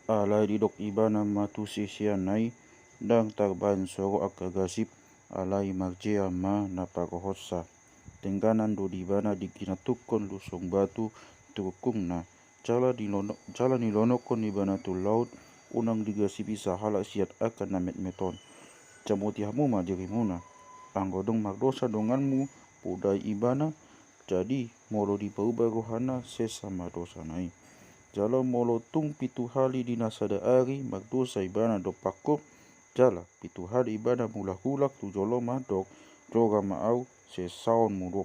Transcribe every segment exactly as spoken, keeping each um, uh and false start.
Alai didok ibana ma tu siseanna i, ndang tarbahen sogot angka gasip, alai marjea ma na parrohonsa. Dengganan do di ibana dengki na tungkon lusong batu tu rungkungna. Jala nilono-, jala nilonokhon ibana tu laut, unang digasipi sahalak sian angka na metmet on. Jamoti hamu ma dirimuna. Anggo dung mardosa donganmu, podai ibana, jadi molo dipauba rohana, sesa ma dosana i. Jala molo tung pitu hali di na sada ari mardosa ibana dompak ho, jala pitu hali ibana mulak-ulak tu jolo mandok, jora ma ahu, sesaonmu do.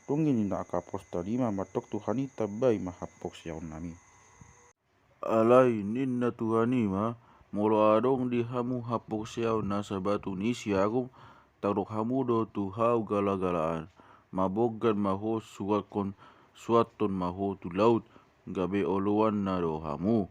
Dung i ninna angka apostel i ma mandok tu Tuhan i, tambai ma haporseaonnami. Alai ninna Tuhan i ma, molo adong di hamu haporseaon na sabatu ni siarum, tardok hamu do tu hau gala-galaan, mabonggan ma ho, suathon, suathon ma ho tu laut, gabe oloanna do hamu.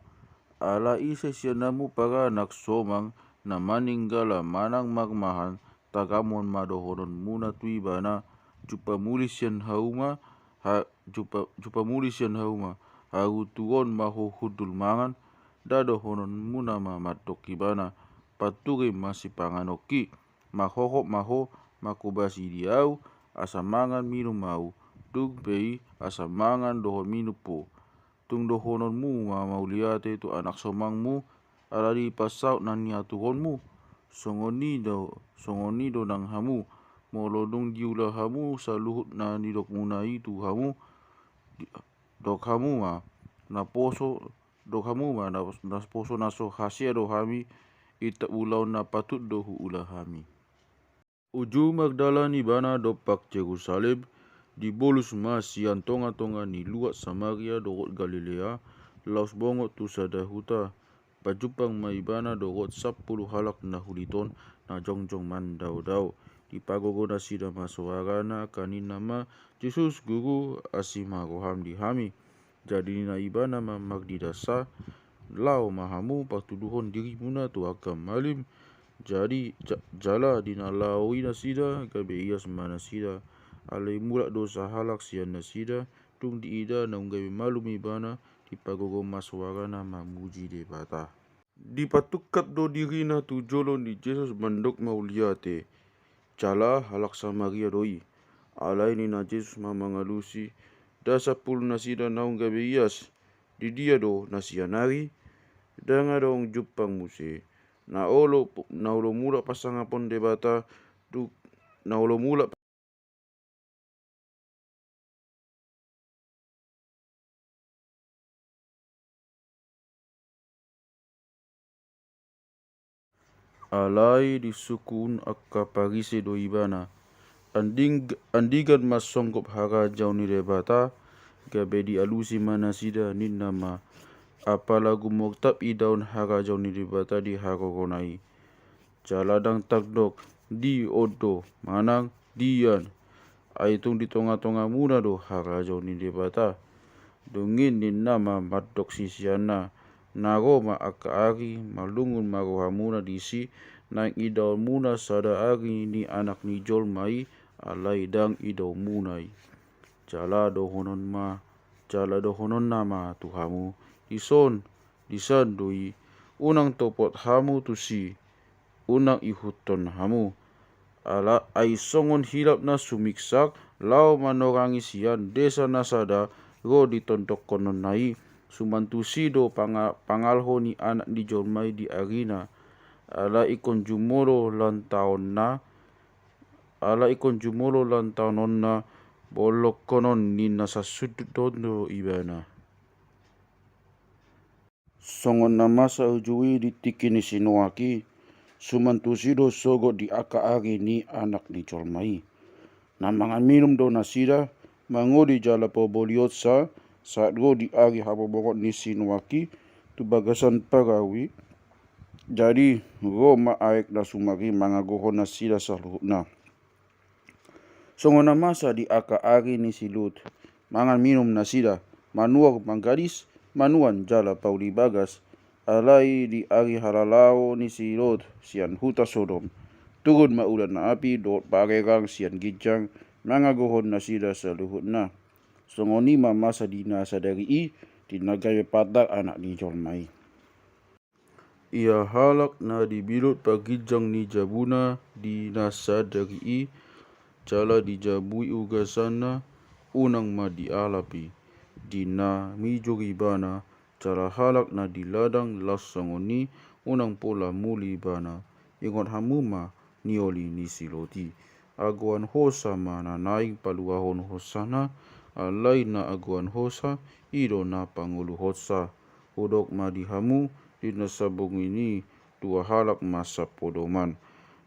Ala ise sian hamu paranak somang na maninggala manang marmahan, tagamon ma dohononmuna tu ibana, jumpa muli sian hauma, ha, jumpa, jumpa muli sian hauma, harutuon ma ho hundul mangan, da dohononmuna ma mandok ibana, pantuge ma sipanganonki, marhohop ma ho, mangkobasi di ahu, asa mangan minum ahu, tung pe i asa mangan dohot minum ho. Tung dohononmu ma mauliate tu anak somangmu, ala dipansaut na niatuhonmu. Songon i do, songon i do nang hamu, molo dung diula hamu saluhut na nidokmuna i tu hamu, di-, dok hamu ma, naposo, dok hamu ma, na, naposo na so hasea do hami, itap ulaon na patut do huula hami. Uju mardalan ibana dompak Jerusalem, dibolus ma sian tonga-tonga ni luat Samaria dohot Galilea, laos bongot tu sada huta. Pajumpang ma ibana dohot sampulu halak na huliton na jongjong mandao-dao. Dipagogo nasida ma soarana, angka ninna ma, Jesus, Guru, asi ma roham di hami. Jadi ninna ibana ma marnida sa, laho ma hamu patuduhon dirimuna tu angka malim. Jadi ja-, jala di na laho i nasida, gabe ias ma nasida. Alai mulak do sahalak sian nasida, dung diida naung gabe malum ibana, dipagogo ma soarana mamuji Debata. Dipatungkap do dirina tu jolo ni Jesus mandok mauliate, jala halak Samaria do i. Alai ninna Jesus ma mangalusi, da sampulu nasida naung gabe ias, di dia do na sian ari? Ndang adong jumpang muse. Na olo, na olo mulak pasangapon Debata, tu, na olo mulak Alai disungkun angka Parise do ibana. Anding-, andigan ma songgop harajaon ni Debata, gabe dialusi ma nasida, ninna ma, apala gumortap idaon harajaon ni Debata di harorona i. Jala ndang tardok, di on do, manang, di an. Ai tung di tonga-tongamuna do harajaon ni Debata. Dung i ninna ma mandok siseanna, na ro ma angka ari, marlungun ma rohamuna disi, naeng idaonmuna sada ari ni Anak ni jolma i, alai ndang idaonmuna i. Jala dohonon ma, jala dohononna ma tu hamu, dison, disan do i, unang topot hamu tusi, unang ihuthon hamu. Ala ai songon hilap na sumiksak, laho manorangi sian desa na sada, ro ditondongkononna i, suman tusi do panga-, pangalho ni Anak ni jolma i di arina. Ala ingkon jumolo lantaonna, ala ingkon jumolo lantaononna, bolongkonon ni na sasundut on do ibana. Songon na masa uju i di tingki ni si Noak i, suman tusi do sogot di angka ari ni Anak ni jolma i. Na mangan minum do nasida, mangoli jala pabolionsa, sahat ro di ari habobongon ni si Noak i, tu bagasan parau i. Jadi, ro ma aek na sumar i mangagohon nasida saluhutna. Songon na masa di angka ari ni si Lut, mangan minum nasida, manuhor manggadis, manuan jala pauli bagas. Alai di ari halalaho ni si Lut sian huta Sodom, turun ma udan api dohot parerang sian ginjang, mangagohon nasida saluhutna. Songon i ma masa di na sadari i, di na gabe patar Anak ni jolma i. Ia halak na dibilot paginjang ni jabuna di na sadari i, jala dijabui ugasanna, unang ma dialapi. Di na mijur ibana, jala halak na di ladang las songon i, unang pola muli ibana. Ingot hamu ma nioli ni si Lot i. Agoan hosa ma na naeng paluahon hosana, alai na agoan hosa, i do na pangoluhonsa. Hudok ma di hamu, di na sabongin i dua halak ma sapodoman.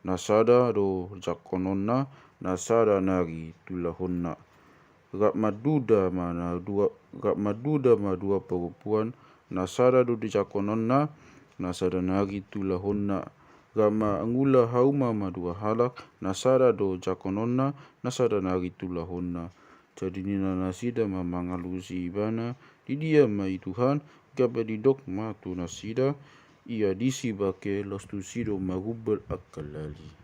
Na sada do jangkononna, na sada nari tulahonna. Rap manduda ma na dua, rap manduda ma dua parompuan, na sada do dijangkononna, na sada nari tulahonna. Rap mangula hauma ma dua halak, na sada do jangkononna, na sada nari tulahonna. Jadi ninna nasida ma mangalusi ibana, di dia ma i Tuhan, gabe didok ma tu nasida, ia disi bangke, laos tusi do marumbal angka lali.